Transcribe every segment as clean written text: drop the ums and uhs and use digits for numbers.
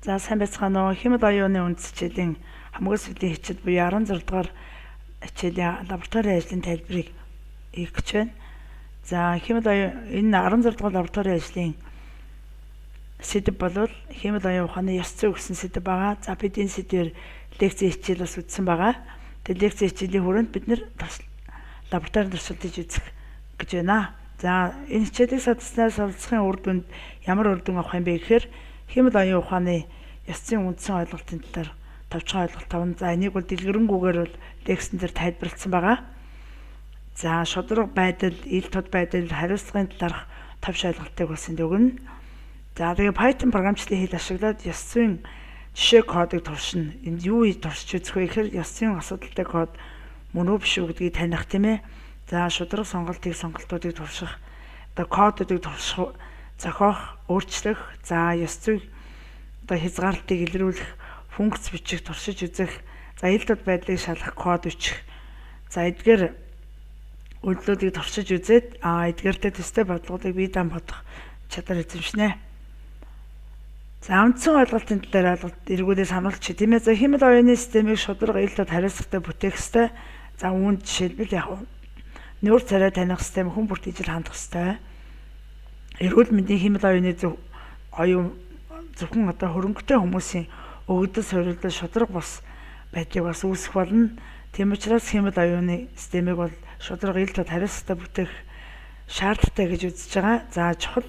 За, сайн байцгаана уу? Хиймэл оюуны үндэс хичээлийн хамгийн сүүлийн хичээл буюу 16 дугаар хичээлийн лабораторийн ажлын тайлбарыг хийх гэж байна. За, хиймэл оюун энэ 16 дугаар лабораторийн ажлын сэдэв бол хиймэл оюун ухааны ёс зүй гэсэн сэдэв байгаа. За, бид энэ сэдвээр лекцийн хичээл бас үзсэн байгаа. Тэгээд лекцийн хичээлийн хүрээнд бид нар лабораторийн туршилт хийж үзэх гэж байна. За, энэ хичээлийг садаснаар суралцахын үр дүнд ямар үр дүн авах юм бэ гэхээр хиймэл оюун ухааны ёс зүйн үндсэн ойлголтын талаар товчхон ойлголт авна. За, энийг бол дэлгэрэнгүйгээр бол лекцэн дээр тайлбарласан байгаа. За, шударга байдал, ил тод байдал, хариуцлагын талаарх товч ойлголтыг бас энд өгнө. За, тэгээ Python програмчлалын хэл ашиглаад ёс зүйн жишээ кодыг туршина. Энд юу туршиж үзэх вэ гэхээр ёс зүйн асуудалтай код мөн үү, биш үү гэдгийг таних, тийм ээ. За, шударга сонголтыг, сонголтуудыг турших, одоо кодуудыг турших, зохиох, өөрчлөх, за, ёс зүй одоо хязгаарлалтыг илрүүлэх функц бичих, туршиж үзэх, за, ил тод байдлыг шалгах код бичих. За, эдгээр үйлдэлүүдийг туршиж үзээд эдгээртэй төстэй бодлогоодыг бие даан бодох чадвар эзэмшнэ. За, үндсэн ойлголтын талаар ойлголт эргүүлээ сануулчих, тийм ээ. За, хиймэл оюуны системийг шударга, ил тод, хариуцлагатай бүтээх ёстой. За, үүнд жишээлбэл яг нүүр царай таних систем хүн бүрт ижил хандах ёстой. Эрүүл мэндийн хиймэл оюуны зөв оюун зөвхөн одоо хөрөнгөтэй хүмүүсийн өгөгдөл суурилдал шударга бус байдлыг бас үүсгэх болно. Тийм учраас хиймэл оюуны системийг бол шударга, ил тод, хариуцлагатай бүтээх шаардлагатай гэж үзэж байгаа. За, чухал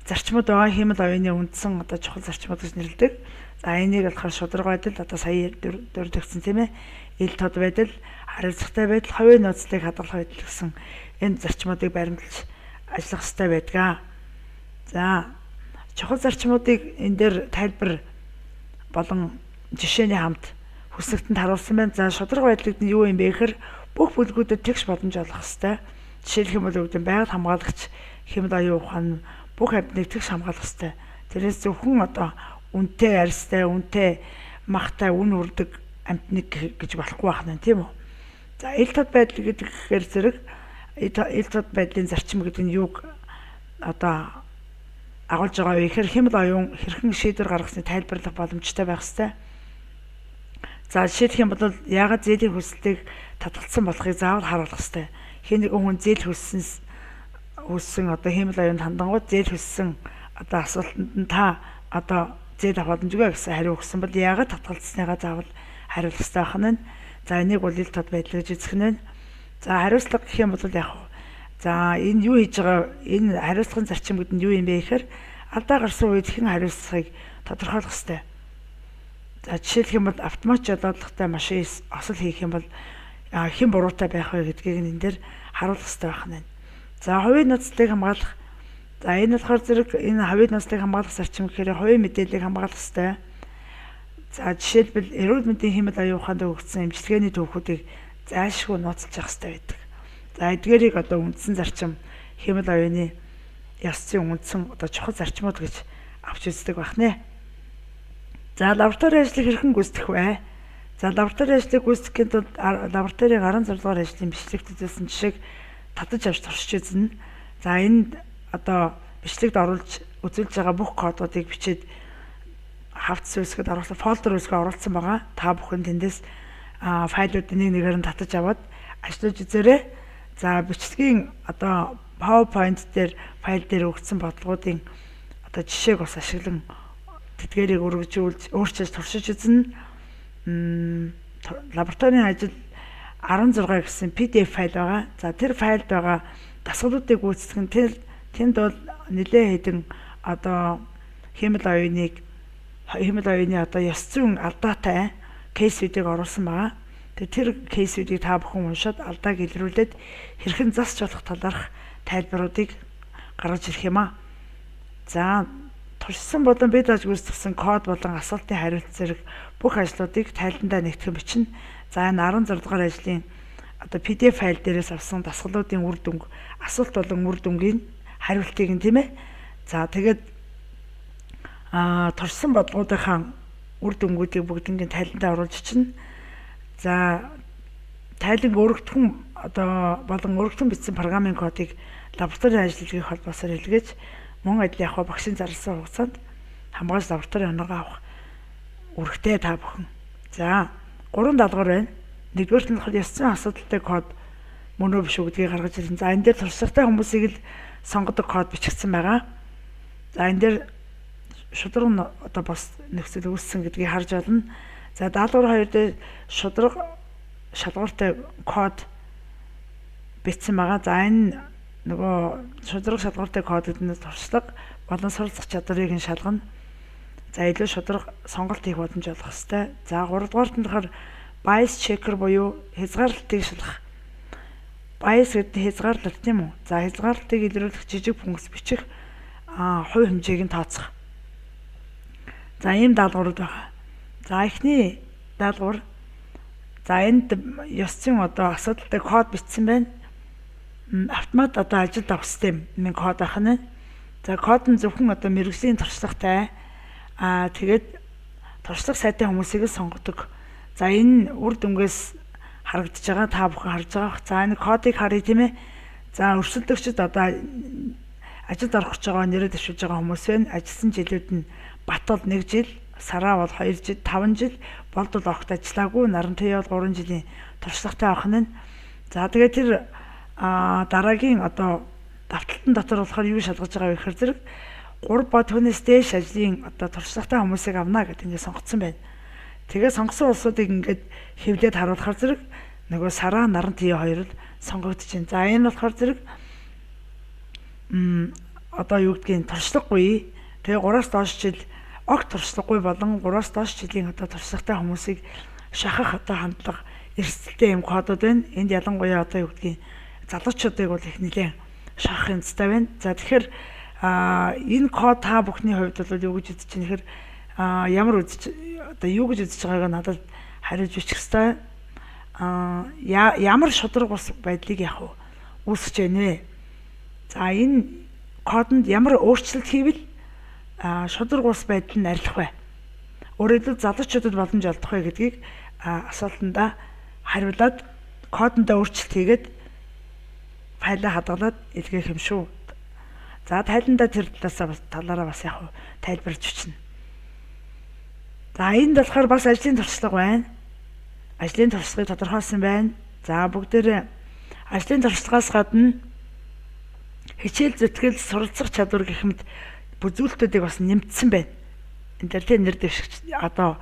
зарчмууд байгаа, хиймэл оюуны үндсэн одоо чухал зарчмууд гэж нэрлэдэг. За, энийг болохоор шударга байдал, одоо сая дурдгдсан, тийм ээ. Ил тод байдал, хариуцлагатай байдал, хувийн нууцлыг хадгалах байдал гэсэн энэ зарчмуудыг баримталж ажиллах ёстой байдаг. За, чухал зарчмуудыг энэ дээр тайлбар болон жишээний хамт хүснэгтэнд харуулсан байна. За, шударга байдлыг нь юу юм бэ гэхээр бүх бүлгүүдэд тэгш боломж олгох ёстой. Жишээлх юм бол өвдөн байгаль хамгаалагч хиймэл оюун ухаан бүх амьтныг тэгш хамгаалах ёстой. Тэрнээс зөвхөн одоо үнэтэй арьстай, үнэтэй махтай, үн үрдэг амьтныг гэж болохгүй байх нь, тийм үү? За, ил тод байдал гэдэг гэхээр зэрэг ил тод байдлын зарчим гэдэг нь юуг одоо агуулж байгаа вэ гэхээр хиймэл оюун хэрхэн шийдвэр гаргахыг тайлбарлах боломжтой байх ёстой. За, жишээлх юм бол яагаад зээлийн хүсэлтийг татгалцсан болохыг заавал харуулах ёстой. Хэн нэгэн хүн зээл хүссэн одоо хиймэл оюунд хандангууд зээл хүссэн одоо асуултанд нь та одоо зээл авах боломжгүй гэсэн хариу өгсөн бол яагаад татгалцсныгаа заавал хариулах ёстой байх нь. За, энийг бол ил тод байдал гэж үзэх нь. За, хариуцлага гэх юм бол яг за, энэ юу хийж байгаа, энэ хариуцлагын зарчим гэдэг нь юу юм бэ гэхээр алдаа гарсан үед хэн хариуцлагыг тодорхойлох ёстой. За, жишээлх юм бол автомат жолоодлоготой машин осол хийх юм бол хэн буруутай байх вэ гэдгийг энэ дээр харуулах ёстой байх нь. За, хувийн нууцлыг хамгаалах. За, энэ болохоор зэрэг энэ хувийн нууцлыг хамгаалах зарчим гэхээр хувийн мэдээллийг хамгаалах ёстой. За, жишээлбэл эрүүл мэндийн хиймэл оюун ухаанд өгөгдсөн эмчилгээний түүхүүдийг зайлшгүй нууцлж явах ёстой байдаг. За, эдгээрийг одоо үндсэн зарчим, хиймэл оюуны ёс зүйн үндсэн одоо чухал зарчмууд гэж авч үздэг байх нэ. За, лабораторийн ажлыг хэрхэн гүйцэтгэх вэ? За, лабораторийн ажлыг гүйцэтгэхийн тулд лабораторийн 16 дугаар ажлын бичлэгт үзүүлсэн жишээг татаж авч туршиж үзнэ. За, энд одоо бичлэгт оруулж үзүүлж байгаа бүх кодуудыг бичээд хавтас үүсгэхэд оруулсан, folder үүсгээ оруулсан байгаа. Та бүхэн тэндээс файлуудыг нэг нэгээр нь татаж аваад ажиллаж үзээрэй. За, бичлэгийн одоо PowerPoint дээр файл дээр өгсөн бодлогоодын одоо жишээг бас ашиглан тэдгээрийг өргөжүүлж, өөрчилж туршиж үзнэ. Лабораторийн ажил 16 гэсэн PDF файл байгаа. За, тэр файлд байгаа дасгалуудыг гүйцэтгэх нь тэр тэнд бол нэлээд хэдэн одоо хиймэл оюуны одоо ёс зүйн алдаатай case үүдийг оруулсан байгаа. Тэгээ тэр case үүдийг та бүхэн уншаад алдааг илрүүлээд хэрхэн засч болох талаарх тайлбаруудыг гаргаж ирэх юм аа. За, туршсан болон бие дааж гүйцэтгэсэн код болон асуултын хариулт зэрэг бүх ажлуудыг тайландаа нэгтгэн бичнэ. За, энэ 16 дугаар ажлын одоо PDF файл дээрээс авсан дасгалуудын үр дүнг, асуулт болон үр дүнгийн хариултыг нь, тийм ээ. За, тэгээд туршсан бодлогоодынхаа үр дүнгуудыг бүгднийг тайландаа оруулж чинь. За, тайланг өргөтгөн одоо болон өргөтгөн бичсэн програмын кодыг лабораторийн ажил хийх холбоосоор илгээж, мөн адил яг багшийн зарласан хугацаанд хамгаалж лабораторийн оноогоо авах үүрэгтэй та бүхэн. За, гурван даалгавар байна. Нэгдүгээрт нь болохоор ёс зүйн асуудалтай код мөн үү, биш үү гэдгийг гаргаж ирсэн. За, энэ дээр туршлагатай хүмүүсийг л сонгодог код бичигдсэн байгаа. За, энэ дээр шударга нь одоо бос нөхцөл үүссэн гэдгийг харж байна. За, даалгавар 2 дээр шударга шалгууртай код бичсэн байгаа. За, энэ нөгөө шударга шалгууртай код гэдэг нь туршлага болон суралцах чадварыг нь шалгана. За, илүү шударга сонголт хийх боломж олох хэвээр. За, 3 дугаарт нь болохоор bias checker буюу хязгаарлалтыг шалгах. Bias гэдэг нь хязгаарлалт, тийм үү? За, хязгаарлалтыг илрүүлэх жижиг функц бичих, хувь хэмжээг нь тооцох. За, ийм даалгаврууд байгаа. За, эхний даалгавар. За, энд ёс зүйн одоо асуудалтай код бичсэн байна. Автомат одоо ажилд авах систем минь код байх нь. За, код нь зөвхөн одоо мэргэжлийн туршлагатай, тэгээд туршлага сайтай хүмүүсийг л сонгодог. За, энэ үр дүнгээс харагдаж байгаа, та бүхэн харж байгаа. За, энэ кодыг харъя, тийм ээ. За, өрсөлдөгчд, одоо ажилд орох гэж байгаа, нэрээ дэвшүүлж байгаа хүмүүс байна. Ажилласан жилүүд нь Бат бол 1 жил, Сараа бол 2 жил, 5 жил, Болд бол огт ажиллаагүй, Нарантай бол 3 жилийн туршлагатай байх нь. За, тэгээд тэр дараагийн одоо давталтан дотор болохоор юу шалгаж байгаа вэ гэхээр зэрэг 3 ба түүнээс дээш ажлын одоо туршлагатай хүмүүсийг авна гэдэг ингээд сонгоцсон байна. Тэгээ сонгосон улсуудыг ингээд хэвлээд харуулахаар зэрэг нөгөө Сараа, Наран тие хоёр л сонгогдож байна. За, энэ болохоор зэрэг одоо юу гэдгийг туршлагагүй. Тэгээ 3-аас доош жил огт туршлагагүй болон 3-аас доош жилийн одоо туршлагатай хүмүүсийг шахах одоо хандлага, эрсдэлтэй юм кодууд байна. Энд ялангуяа одоо юу гэдгийг залуучуудыг бол их нэлээд шахах юмцтай байна. За, тэгэхээр энэ код та бүхний хувьд бол юу гэж үзэж байна гэхээр ямар үзэж, одоо юу гэж үзэж байгааг надад хариулж бичих хэвээр. Ямар шударга бус байдлыг яг уу үүсгэж байна вэ? За, энэ кодонд ямар өөрчлөлт хийвэл шударга бус байдал нь арилах вэ? Өөрөөр хэлбэл, залуучуудад боломж олдох вэ гэдгийг асуултандаа хариулаад, кодондоо өөрчлөлт хийгээд, файлаа хадгалаад илгээх юм шүү. За, тайландаа тэр талаасаа талаараа бас яг тайлбарж өчнө. За, энд болохоор бас ажлын туршлага байна. Ажлын туршлагыг тодорхойлсон байна. За, бүгдээрээ ажлын туршлагаас гадна хичээл зүтгэл, суралцах чадвар гэх мэт бүрзүүлэлтүүдийг бас нэмсэн байна. Энэ дээр тэ нэр дэвшигч, одоо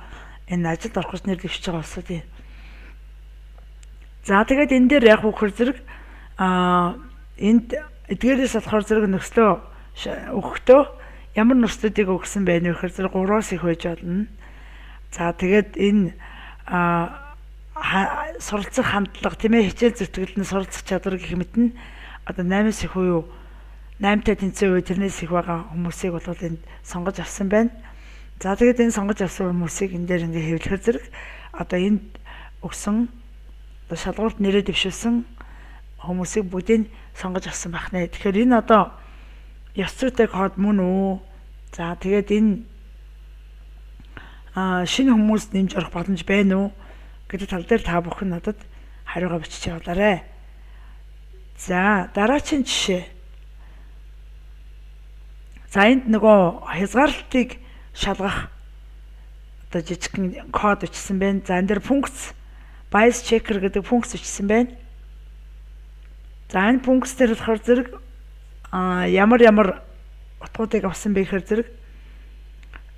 энэ ажилд орох гэж нэр дэвшиж байгаа улсуудын. За, тэгээд энэ дээр яг үхэр зэрэг энд эдгээрээс болохоор зэрэг нөхцлөө өгөхдөө ямар нөхцлүүдийг өгсөн байх вэ гэхээр зэрэг 3-аас их байж болно. За, тэгээд энэ суралцах хандлага, тийм ээ, хичээл зүтгэл нь, суралцах чадвар гэх мэт нь одоо 8-аас их уу, 8-тай тэнцэн үе, тэрнээс их байгаа хүмүүсийг бол энд сонгож авсан байна. За, тэгээд энэ сонгож авсан хүмүүсийг энэ дээр ингээ хэвлэхэр зэрэг одоо энд өгсөн одоо шалгуурт нэрээ дэвшүүлсэн хүмүүсийг бүгдийг сонгож авсан байх нэ. Тэгэхээр энэ одоо ёс зүйтэй код мөн үү? За, тэгээд энэ шинэ хүмүүс нэмж орох боломж байна уу гэдэг тал дээр та бүхэн надад хариугаа бичиж явуулаарай. За, дараагийн жишээ. За, энд нөгөө хязгаарлалтыг шалгах одоо жижигхэн код бичсэн байна. За, энэ дээр функц, bias checker гэдэг функц бичсэн байна. За, энэ функц дээр болохоор зэрэг ямар ямар утгуудыг авсан бэ гэхээр зэрэг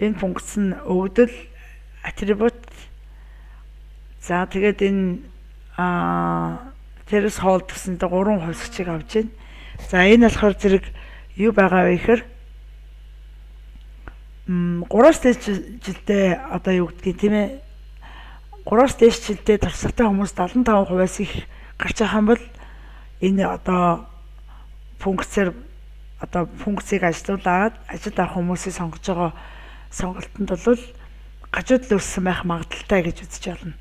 энэ функц нь өгөгдөл, attribute, за, тэгээд энэ threshold гэсэн гурван хувьсгчийг авч байна. За, энэ болохоор зэрэг юу байгаа вэ гэхээр 3-аас дээш жилдээ, одоо юу гэдгийг, тийм ээ, 3-аас дээш жилдээ туршлагатай хүмүүс 75%-аас их гарч байгаа юм бол энэ одоо функцээр, одоо функцийг ажилуулад ажилд авах хүмүүсийг сонгож байгаа сонголтонд бол гажуудал үүссэн байх магадлалтай гэж үзэж байна.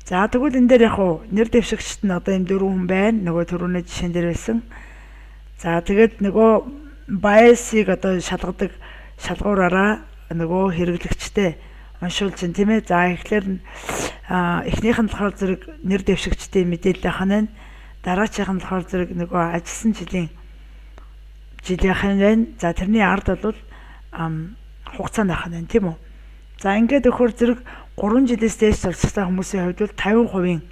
За, тэгвэл энэ дээр яг уу нэр дэвшигчд нь одоо энэ дөрвөн хүн байна. Нөгөө түрүүний жишээн дээр байсан. За, тэгээд нөгөө bias-ыг одоо шалгадаг шалгуураараа нөгөө хэрэглэгчтэй уншуулж чинь, тийм ээ. За, эхлээр нь эхнийх нь болохоор зэрэг нэр дэвшигчдийн мэдээлэл байх нь, дараачих нь болохоор зэрэг нөгөө ажилласан жилийн жилийнх нь байна. За, тэрний ард бол хугацаа байх нь, тийм үү. За, ингээд өгөхөр зэрэг 3 жилээс дээш туршлагатай хүмүүсийн хувьд бол 50%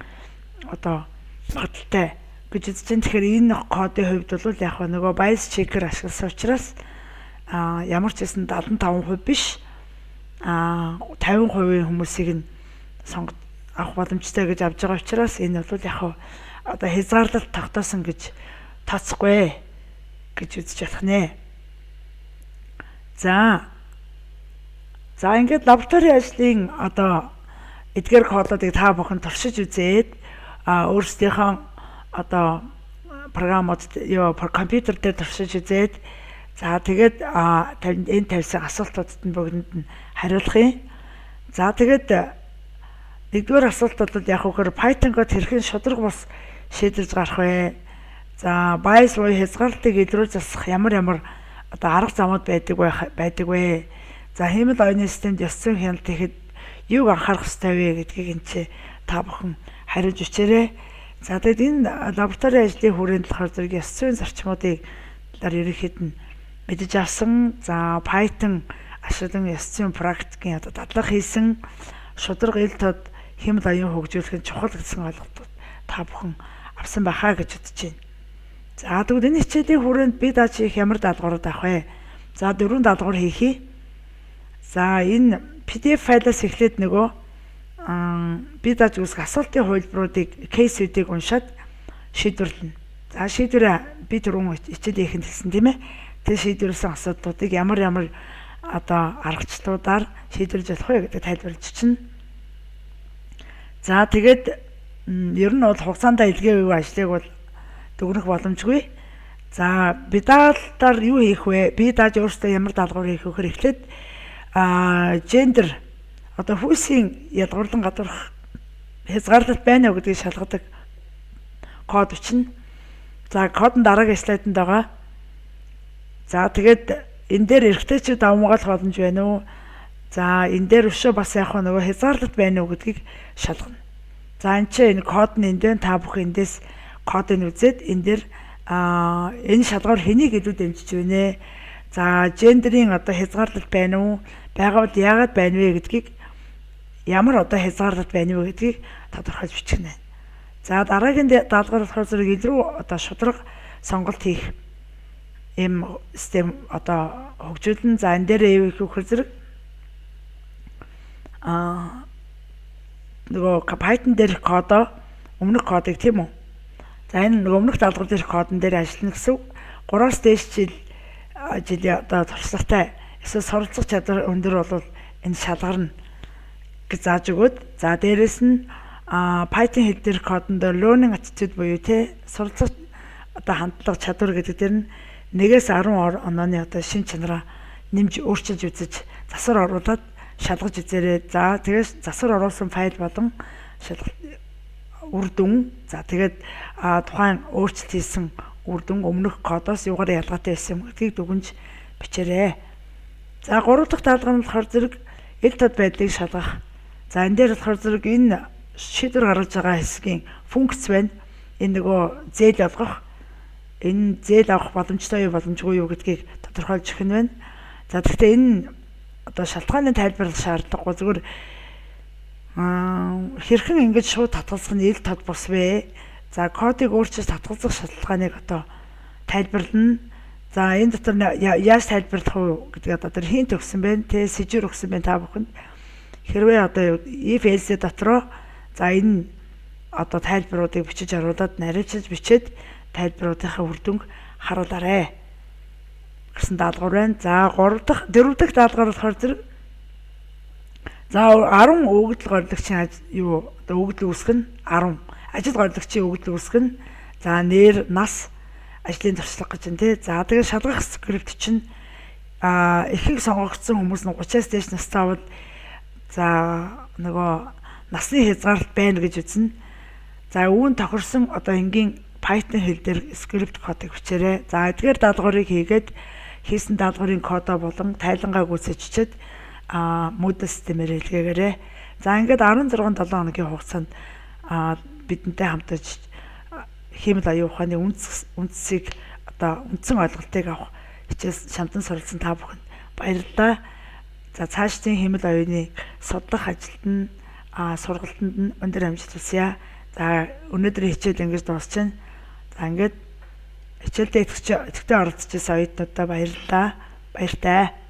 одоо магадлалтай гэж үзэж байна. Тэгэхээр энэ кодын хувьд бол яг нөгөө bias checker ашигласан учраас ямар ч байсан 75% биш, 50% хүмүүсийг нь сонгож авах боломжтой гэж авч байгаа учраас энэ бол яг одоо хязгаарлалт тогтоосон гэж тооцохгүй гэж үзэж болох нэ. За, ингээд лабораторийн ажлын одоо эдгээр кодуудыг та бүхэн туршиж үзээд өөрсдийнхөө одоо програмууд юу компьютер дээр туршиж үзээд, за, тэгээд энэ тавьсан асуултуудад нь бүгдэнд нь хариулах юм. За, тэгээд нэгдүгээр асуулт бол яг үхээр Python код хэрхэн шударга бус шийдвэрж гарах вэ? За, bias буюу хязгаарлалтыг илрүүлж засах ямар ямар одоо арга замууд байдаг вэ? За, хиймэл оюуны системд ёс зүйн хяналт хийхэд юуг анхаарах ёстой вэ гэдгийг энэ чи та бүхэн хариулж өчээрэй. За, тэгэд энэ лабораторийн ажлын хүрээнд болохоор зэрэг ёс зүйн зарчмуудыг талаар ерөнхийд нь мэдэж авсан. За, Python ашиглан ёс зүйн практикийн одоо дадлага хийсэн, шударга, ил тод хиймэл оюун хөгжүүлэх нь чухал гэсэн ойлголтууд та бүхэн авсан байхаа гэж бодож байна. За, тэгвэл энэ хичээлийн хүрээнд бие дааж хийх ямар даалгаврууд авах вэ? За, дөрвөн даалгавар хийх юм. За, энэ PDF файлаас эхлээд нөгөө бие дааж үүсгэх асуултын хувилбаруудыг, case үүдийг уншаад шийдвэрлэнэ. За, шийдвэрээ би түрүүн хичээлийн эхэнд хэлсэн, тийм ээ. Тэр шийдвэрлсэн асуудлуудыг ямар ямар одоо аргачлалуудаар шийдвэрлэж болох вэ гэдэг тайлбарлаж чинь. За, тэгээд ер нь бол хугацаанд илгээвгүй ажлыг бол дүгнэх боломжгүй. За, бедаалтаар юу хийх вэ? Бие дааж өөрсдөө ямар даалгавар хийх вэ гэхээр эхлээд gender, одоо хүйсийн ялгуурлан гадуурх хязгаарлалт байна уу гэдгийг шалгадаг код бичнэ. За, код нь дараагийн слайданд байгаа. За, тэгээд энэ дээр эрэгтэйчүүд давамгайлах боломж байна уу? За, энэ дээр өшөө бас яг нөгөө хязгаарлалт байна уу гэдгийг шалгана. За, энэ чинь энэ код нь энд байна. Та бүхэн эндээс кодыг үзээд энэ дээр энэ шалгуур хэнийг илүү дэмжиж байна. За, gender ийн одоо хязгаарлалт байна уу? Байгаа бол яагаад байна вэ гэдгийг, ямар одоо хязгаарлалт байна вэ гэдгийг тодорхойлж бичих нэ. За, дараагийн даалгавар болохоор зэрэг илүү одоо шударга сонголт хийх ийм систем одоо хөгжүүлнэ. За, энэ дээр юу их зэрэг нөгөө Python дээр кодоо, өмнөх кодыг, тийм үү? За, энэ нөгөө өмнөх даалгавар дээр кодон дээр ажиллана гэсэн. 3-аас дээш жилийн одоо туршлагатай эсвэл суралцах чадвар өндөр бол энэ шалгарна гэж зааж өгөөд, за, дээрэс нь Python хэл дээр кодон дээр learning attitude буюу те суралцах одоо хандлага, чадвар гэдэг дээр нь 1-ээс 10 онооны одоо шинж чанараа нэмж өөрчилж үзэж, засвар оруулаад шалгаж үзээрэй. За, тэгээс засвар оруулсан файл болон шалгалт үр дүн, за, тэгээд тухайн өөрчлөлт хийсэн үр дүн өмнөх кодоос юугаар ялгаатай байсан юм гэдгийг дүгнж бичээрэй. За, гурав дахь даалгавар нь болохоор зэрэг ил тод байдлыг шалгах. За, энэ дээр болохоор зэрэг энэ шийдвэр гаргаж байгаа хэсгийн функц байна. Энэ нөгөө зээл олгох, энэ зээл авах боломжтой юу, боломжгүй юу гэдгийг тодорхойлж өгөх нь байна. За, тэгэхдээ энэ одоо шалтгааны тайлбарлах шаардлагагүй, зүгээр хэрхэн ингэж шууд татгалзах нь ил тод бус вэ? За, кодыг өөрчилж татгалзах шалтгааныг одоо тайлбарлана. За, энэ дотор яаж тайлбарлах вэ гэдгийг одоо тэр hint өгсөн байна. Тэ сэжүүр өгсөн байна та бүхэнд. Хэрвээ одоо if else дотроо, за, энэ одоо тайлбаруудыг бичиж оруулаад, наривчилж бичээд тайлбаруудынхаа үр дүнг харуулаарэ гэсэн даалгавар байна. За, 3 дахь, 4 дахь даалгавар болохоор зэрэг, за, 10 өгөгдөл горилгочийн юу одоо өгөгдөл үүсгэх нь, 10 ажил горилгочийн өгөгдөл үүсгэх нь, за, нэр, нас, ажлын туршлага гэж байна тий. За, тэгээд шалгах скрипт чинь ихэнх сонгогдсон хүмүүс нь 30-аас дээш настай бол, за, нөгөө насны хязгаарлалт байна гэж үзнэ. За, үүн тохирсон одоо энгийн Python хэл дээр скрипт кодыг бичээрэй. За, эдгээр даалгаврыг хийгээд, хийсэн даалгаврын кодоо болон тайлангаа гүйцэтгэж Moodle системээр илгээгээрэй. За, ингээд 16 7 хоногийн хугацаанд бидэнтэй хамтарч хиймэл оюун ухааны үндсийг, одоо үндсэн ойлголтыг авах хичээл шамдан суралцсан та бүхэнд баярлалаа. За, цаашдын хиймэл оюуныг судлах ажилд нь, сургалтанд нь өндөр амжилт хүсье. За, өнөөдрийн хичээл ингэж дуусчихна. За, ингээд хичээлдээ идэвхтэй оролцож байсан оюутнуудаа баярлалаа. Баяртай.